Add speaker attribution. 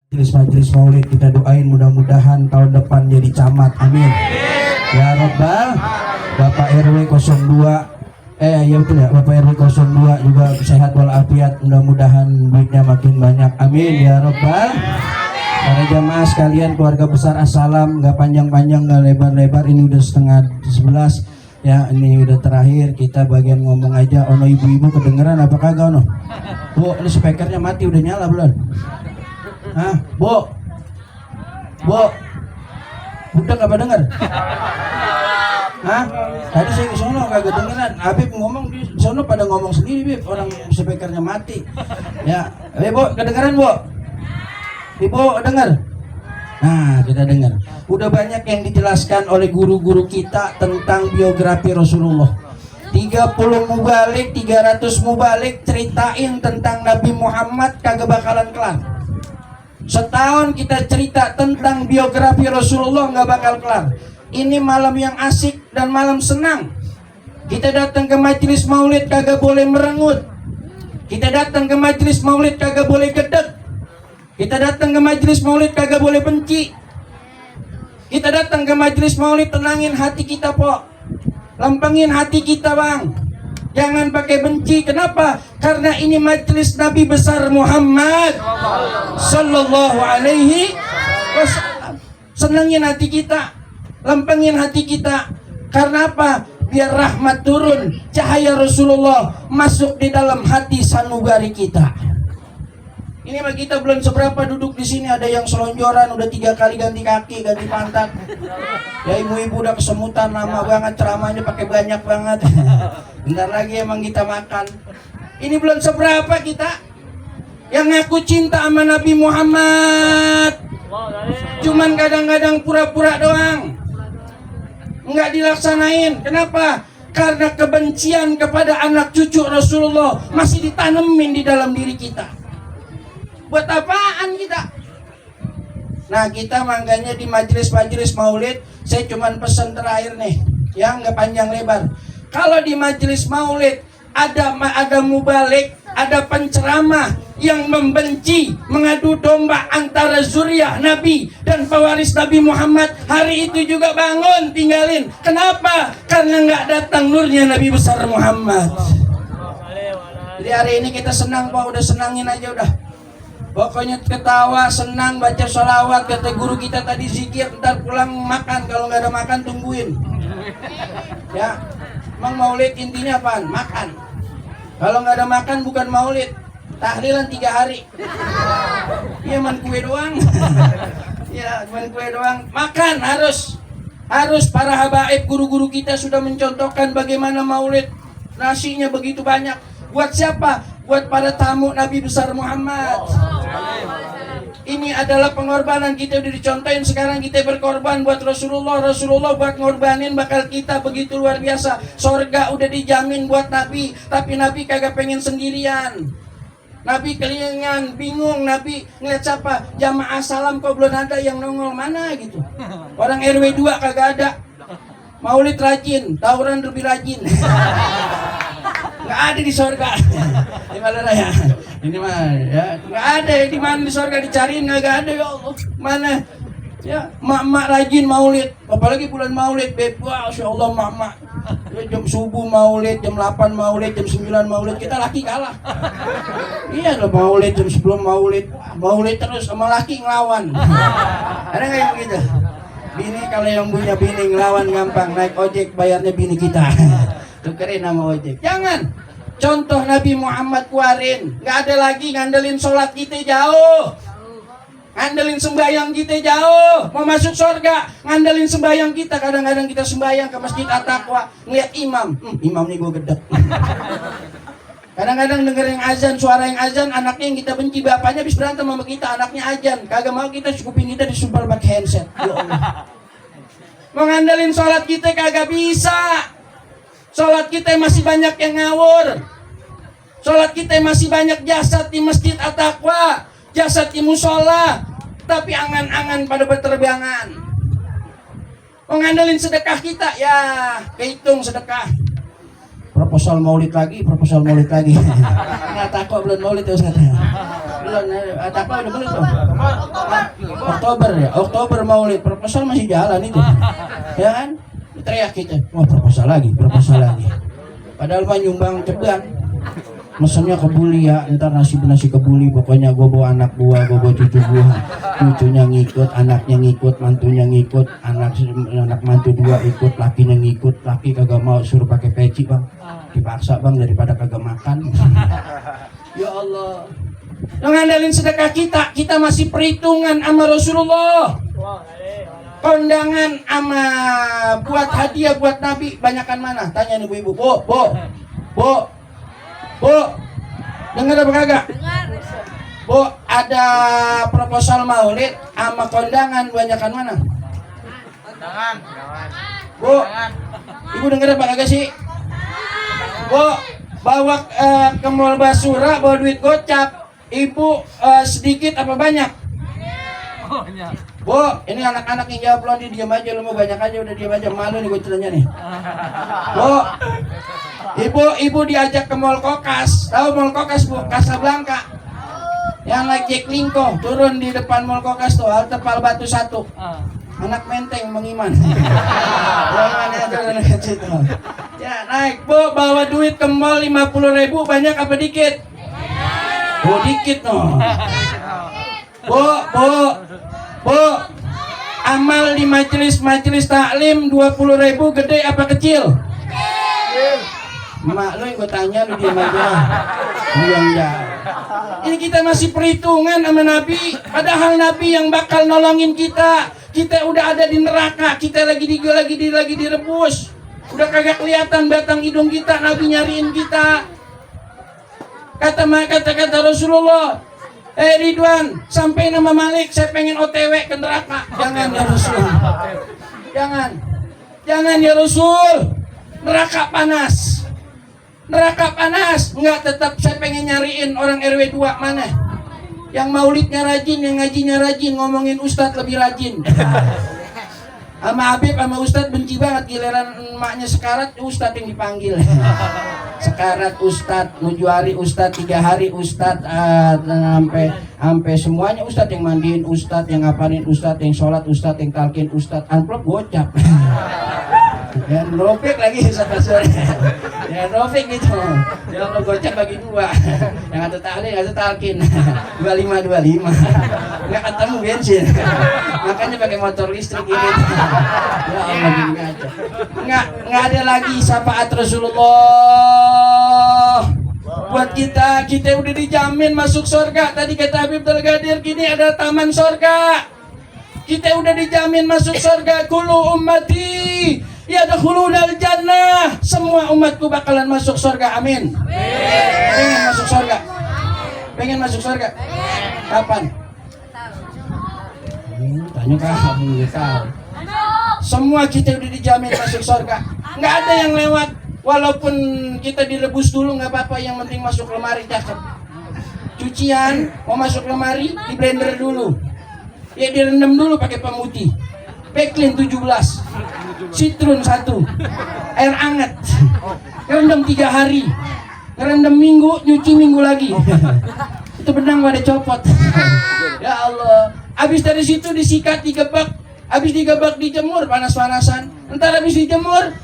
Speaker 1: Majelis Maulid kita doain mudah-mudahan tahun depan jadi camat, amin ya Rabbal. Bapak RW 02 ya betul ya, Bapak RW 02 juga sehat walafiat, mudah-mudahan duitnya makin banyak, amin ya Rabbal. Para jamaah sekalian, keluarga besar assalam, nggak panjang-panjang nggak lebar-lebar, ini udah setengah 11 ya, ini udah terakhir, kita bagian ngomong aja. Ono ibu-ibu kedengeran apa kagak ono? Bu, ini speakernya mati, udah nyala belum? Hah, Bu, udah nggak pada denger? Hah? Tadi saya ke sono kagak dengeran. Habib ngomong di sono pada ngomong sendiri, Bib. Orang speakernya mati. Ya, Bu, kedengeran, Bu? Ibu dengar? Nah, kita dengar. Udah banyak yang dijelaskan oleh guru-guru kita tentang biografi Rasulullah. 30 mubalik, 300 mubalik ceritain tentang Nabi Muhammad kagak bakalan kelar. Setahun kita cerita tentang biografi Rasulullah nggak bakal kelar. Ini malam yang asik dan malam senang. Kita datang ke majelis maulid kagak boleh merengut. Kita datang ke majelis maulid kagak boleh gedek. Kita datang ke majelis maulid kagak boleh benci. Kita datang ke majelis maulid tenangin hati kita, po. Lempengin hati kita, Bang. Jangan pakai benci. Kenapa? Karena ini majelis Nabi besar Muhammad sallallahu alaihi wasallam. Senangin hati kita, lempengin hati kita. Karena apa? Biar rahmat turun, cahaya Rasulullah masuk di dalam hati sanubari kita. Ini mah kita belum seberapa duduk di sini, ada yang selonjoran udah 3 kali ganti kaki, ganti pantat. Ya ibu-ibu udah kesemutan, lama banget ceramahnya pakai banyak banget. Bentar lagi emang kita makan. Ini belum seberapa kita yang ngaku cinta sama Nabi Muhammad. Cuman kadang-kadang pura-pura doang, nggak dilaksanain. Kenapa? Karena kebencian kepada anak cucu Rasulullah masih ditanemin di dalam diri kita. Buat apaan kita? Nah, kita mangganya di majelis-majelis maulid. Saya cuman pesan terakhir nih, yang nggak panjang lebar. Kalau di majelis maulid ada mubalik, ada penceramah yang membenci, mengadu domba antara zuriat Nabi dan pewaris Nabi Muhammad, hari itu juga bangun, tinggalin. Kenapa? Karena nggak datang nurnya Nabi besar Muhammad. Jadi hari ini kita senang, Pak. Udah senangin aja udah. Pokoknya ketawa, senang, baca sholawat. Kata guru kita tadi zikir, ntar pulang makan. Kalau nggak ada makan tungguin. Ya, emang maulid intinya apaan? Makan. Kalau nggak ada makan bukan maulid. Tahlilan 3 hari. Iya, man kue doang. Ya, man kue doang. Makan harus. Para habaib guru-guru kita sudah mencontohkan bagaimana maulid. Nasinya begitu banyak. Buat siapa? Buat para tamu Nabi besar Muhammad. Ini adalah pengorbanan kita, udah dicontohin. Sekarang kita berkorban buat Rasulullah. Rasulullah buat ngorbanin bakal kita begitu luar biasa. Sorga udah dijamin buat Nabi. Tapi Nabi kagak pengen sendirian. Nabi kelingan, bingung. Nabi ngeliat siapa? Jamaah salam kok belum ada yang nongol, mana gitu. Orang RW 2 kagak ada. Maulid rajin, tawuran lebih rajin. Nggak ada di sorga. Di mana ya? Ini mah ya nggak ada di mana di sorga, dicariin nggak ada, ya Allah. Mana ya mak-mak rajin maulid, apalagi bulan maulid, beb. Wah, Masya Allah, mak-mak jam subuh maulid, jam 8 maulid, jam 9 maulid. Kita laki kalah. Iya loh, maulid jam sebelum maulid terus, sama laki ngelawan. Ada nggak yang begitu? Bini, kalau yang punya bini ngelawan gampang, naik ojek bayarnya bini kita. Tukerin nama ojek. Jangan. Contoh Nabi Muhammad keluarin. Nggak ada lagi ngandelin sholat kita jauh. Ngandelin sembahyang kita jauh. Mau masuk surga, ngandelin sembahyang kita. Kadang-kadang kita sembahyang ke masjid At-Taqwa, ngeliat imam. Imam nih gue gedek. Kadang-kadang denger yang azan, suara yang azan, anaknya yang kita benci, bapaknya habis berantem sama kita, anaknya azan. Kagak mau kita, kuping kita disumpal pakai handset. Ya Allah. Mau ngandelin sholat kita kagak bisa. Sholat kita masih banyak yang ngawur. Sholat kita masih banyak jasad di masjid At-Taqwa, jasad di musola, tapi angan-angan pada berterbangan. Mengandalkan sedekah kita, ya kehitung sedekah. Proposal maulid lagi. Nggak takut belum maulid ya Ustaz. Belum, takut udah belum tuh. Oktober ya, Oktober Maulid, proposal masih jalan itu, ya kan? Teriak kita, wah proposal lagi. Padahal mah nyumbang ceban, mesennya kebuli ya, ntar nasi kebuli, pokoknya gue bawa anak gua, gue bawa cucu gua, cucunya ngikut, anaknya ngikut, mantunya ngikut, anak mantu 2 ikut, lakinya ngikut, laki kagak mau, suruh pakai peci bang, dipaksa bang daripada kagak makan. Ya Allah. Ngandalin sedekah kita masih perhitungan sama Rasulullah. Kondangan sama buat hadiah buat Nabi banyakan mana? Tanya nih ibu-ibu. Bu, dengar apa kagak? Bu, ada proposal maulid sama kondangan banyakan mana? Kondangan. Bu, ibu dengar apa kagak sih? Bu, bawa ke mall Basura bawa duit gocap. Ibu sedikit apa banyak? Banyak. Bu, ini anak-anak yang jawab lo nih, diam aja, lo mau banyak aja udah diam aja, malu nih gue ceritanya nih. Bu, ibu diajak ke mall Kokas, tahu mall Kokas Bu, Casablanca. Yang naik Jack Linko, turun di depan mall Kokas tuh, halte Pal Batu 1. Anak menteng mengiman. Ya naik Bu, bawa duit ke mall 50.000, banyak apa dikit? Oh dikit no. Bu, amal di majelis taklim 20.000 gede apa kecil? Mak lu yang gue tanya lu diam aja. Ini kita masih perhitungan sama Nabi, padahal Nabi yang bakal nolongin kita. Kita udah ada di neraka, kita lagi direbus. Udah kagak kelihatan batang hidung kita, Nabi nyariin kita. Kata Rasulullah, Ridwan, sampai nama Malik, saya pengen OTW ke neraka. Jangan ya Rasul. Jangan ya Rasul. Neraka panas. Enggak, tetap saya pengen nyariin orang RW 2 mana. Yang maulidnya rajin, yang ngajinya rajin, ngomongin ustadz lebih rajin. Sama Habib sama Ustadz benci banget, giliran emaknya sekarat Ustadz yang dipanggil. Sekarat Ustadz, nujuari Ustadz, 3 hari Ustadz, sampai semuanya Ustadz yang mandiin Ustadz, yang ngapain Ustadz, yang sholat Ustadz, yang talqin Ustadz, amplop gocap. Ya Rofik lagi sama sore. Ya Rofik gitu. Ya kalau gocap bagi 2. Yang satu tahlil, yang satu talqin. 25. Enggak ketemu bensin. Makanya pakai motor listrik ini. Ya Allah gini aja. Enggak ada lagi syafaat Rasulullah. Buat kita udah dijamin masuk surga. Tadi kata Habib Dalgadir, kini ada taman surga. Kita udah dijamin masuk surga. Kullu ummati yadkhulunal jannah. Semua umatku bakalan masuk surga. Amin. Pengen masuk surga? Kapan? Tanya kamu tahu. Semua kita udah dijamin masuk surga. Nggak ada yang lewat. Walaupun kita direbus dulu nggak apa-apa. Yang penting masuk lemari cakep. Cucian mau masuk lemari di blender dulu. Ya direndam dulu pakai pemutih. Backlin 17, Citrun 1, air hangat, ngerendam 3 hari, ngerendam minggu, nyuci minggu lagi. Itu benang pada copot. Ya Allah. Habis dari situ disikat, digebak. Habis digebak dijemur panas-panasan. Entar habis dijemur